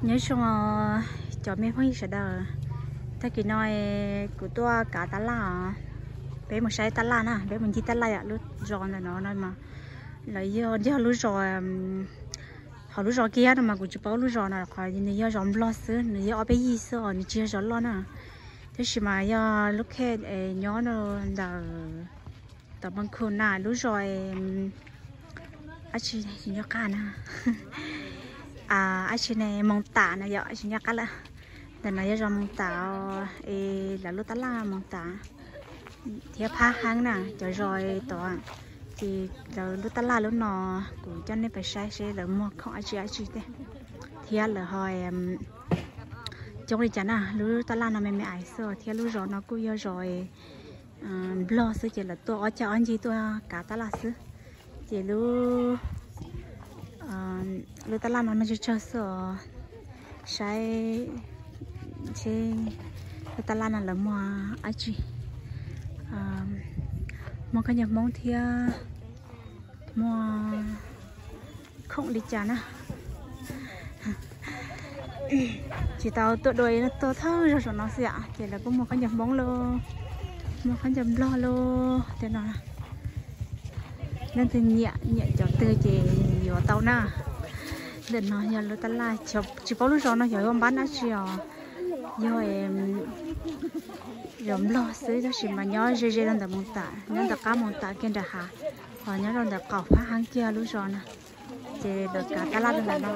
Nyob zoo cov me phooj ywg sawv daws, tag kis no kuv tuaj kav tab laj os. Peb mus saib tab laj na, peb mus ncig tab laj yom. Lub zos ntawm no no mas lawv yog, yog lub zos, hauv lub zos kiag no mas kuv tsis paub lub zos no qhov nws yog zos nplog xwb, nws yog ob peb yig xwb os, nws tsis yog zos loj na. Tab sis mas yog lub khej nyob ntawm tom Moos Khum na, lub zos dab tsi nyob qab na, dab tsi ne, Moos Tam na yom, tsis nyob qab lawm. Ntawm no yog zos Moos Tam, es lawv lub tab laj Moos Tam thiab Phab Heeb na, cov zos tod. Ces lawv lub tab laj lub no, kuv coj nej pais saib seb lawv muag khoom dab tsi dab tsi thiab, thiab lawv ho coob li cas na. Lub tab laj no me me ais xwb thiab lub zos no kuj yog zos nplog xwb, ces lawv tuaj ob cag ob ncig tuaj kav tab laj xwb. Ces lub, lub tab laj no neeg tsawg tsawg xwb os. Saib seb lub tab laj no lawv muag dab tsi, muag khaub ncaws Hmoob thiab muag khoom li cas na. Tsis tau tuaj dua, tuaj thawj zaug saum no xwb yom, ces lawv kuj muag khaub ncaws Hmoob lauj, muag khaub ncaws nplog lauj tej no. Leej twg nyiam, nyiam cov twg ces yuav tau na. Ntawm no yog lub tab laj, tsis paub lub zos no yog ua npab dab tsi os, yog zos nplog xwb, tab sis mas nyob ze ze rau ntawm Moos Tam, nyob ntawm qab Moos Tam kiag nram hav, ho nyob rau ntawm qaum Phab Heeb kiag lub zos na. Ces lawv kav tab laj rau ntawm no,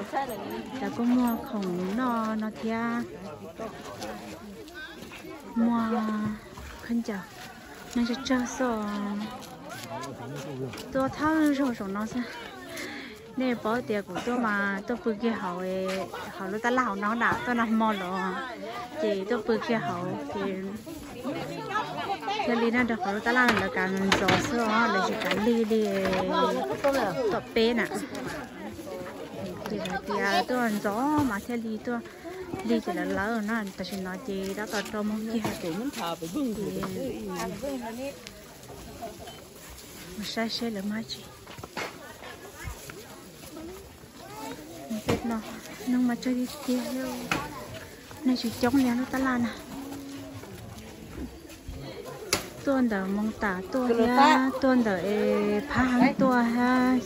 lawv kuj muag khoom noj no thiab, muag khaub ncaws, neeg tsawg tsawg xwb. Tuaj thawj zaug saum no xwb. Nej paub tias kuv tuaj mas tuaj pw kiag hauv, hauv lub tab laj hauv no na, tuaj nag hmo los ces tuaj pw kiag hauv ces thiaj li na, rau qhov lub tab laj lawv kav ntxov xwb os, lawv tsis kav lig li tom peb na. Ces lawv tias tuaj ntxov mas thiaj li tuaj lig ces lawv lawv na, tam sim no ces tab tom rau mus kiag. Mus saib seb lawv muag dab tsi. Tej no neeg mas tsawg tiag tiag, neeg tsis coob li lub tab laj na. Tuaj ntawm Moos Tam tuaj thiab tuaj ntawm Phab Heeb tuaj thiab,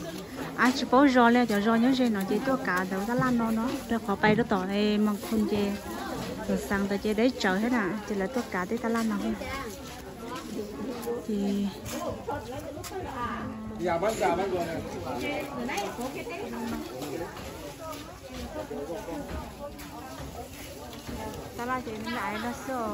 ab tsis paub zos li, cov zos nyob ze no ces tuaj kav ntawm tab laj no no, rau qhov pais rau tom Moos Khum ces, tom Xeev ntawd ces deb tsawv thiab na, ces lawv tuaj kav tej tab laj no. Ces tab laj ces me me ais no xwb os.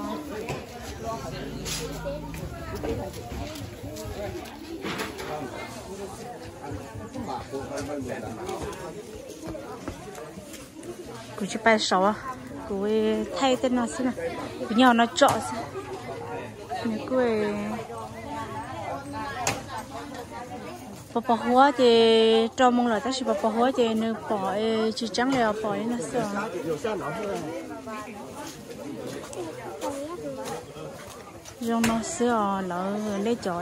Kuv tsis pais saud, kuv thaij tej no xwb na, kuv nyob hauv no tsom xwb. Nws kuj pos pos huab ces rau moo lawm tab sis pos pos huab ces nws pom tsis tseeb li os, pom li no xwb os. Zoo no xwb os lawv, nej cov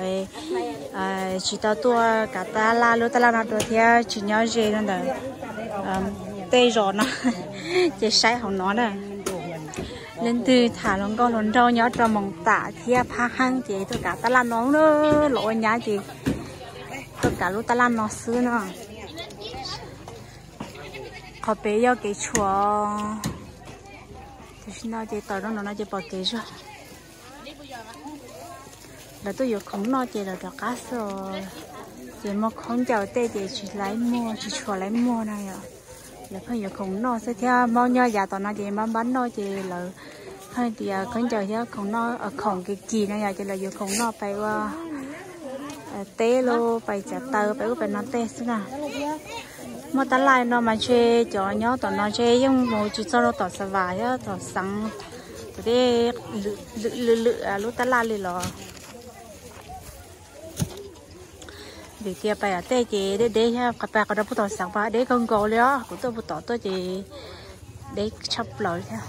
tsis tau tuaj kav tab laj lub tab laj no dua thiab tsis nyob ze rau ntawm tej zos no ces saib hauv no na. Leej twg tham hluas nkauj hluas nraug nyob rau Moos Tam thiab Phab Heeb ces tuaj kav tab laj no, los ua nyab ces tuaj kav lub tab laj no xwb no. Qhov pem yog kev tshuam. Tam sim no ces tawm rau no no ces pom kev zog. Lawv tuaj yuav khoom noj ces lawv rov qab xwb os. Ces muag khaub ncaws tej ces tsis laib muag, tsis tshua laib muag na yom. Lawv pheej yuav khoom noj xwb thiab, Hmoob nyob yav tom no ces npab npab noj ces lawv pheej tias khaub ncaws thiab khoom noj, khoom kis kis no yom, ces lawv yuav khoom noj pais ua teb los pais tsav taws pais ub pais no tej xwb na. Muaj tab laj no mas ntshe cov nyob tom no ntshe yeej mus tsis txog rau tom Xav Vam thiab tom Xeev, tom tej lwm lwm lub tab laj li los. Vim tias pais tom tej ces deb deb thiab, pais qhov rau puag tom Xeev mas deb kawg nkaus li os, kuv tuaj puag tom tuaj ces deb tshaj plaws thiab.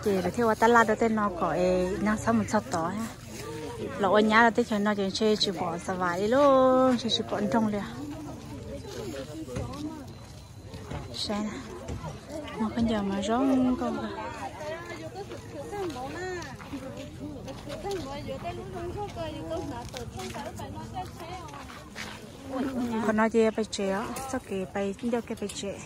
Ces lawv thiaj ua tab laj rau tej no kom neeg txhob mus txog tod thiab. Los ua nyab rau teb chaws no ces ntshe tsis pom Xav Vam li lauj, ntshe tsis pom nroog li. Saib na, Khaub ncaws mas zoo nkauj. Qhov no ces pais tsev os, txoj kev pais ncauj kev pais tsev.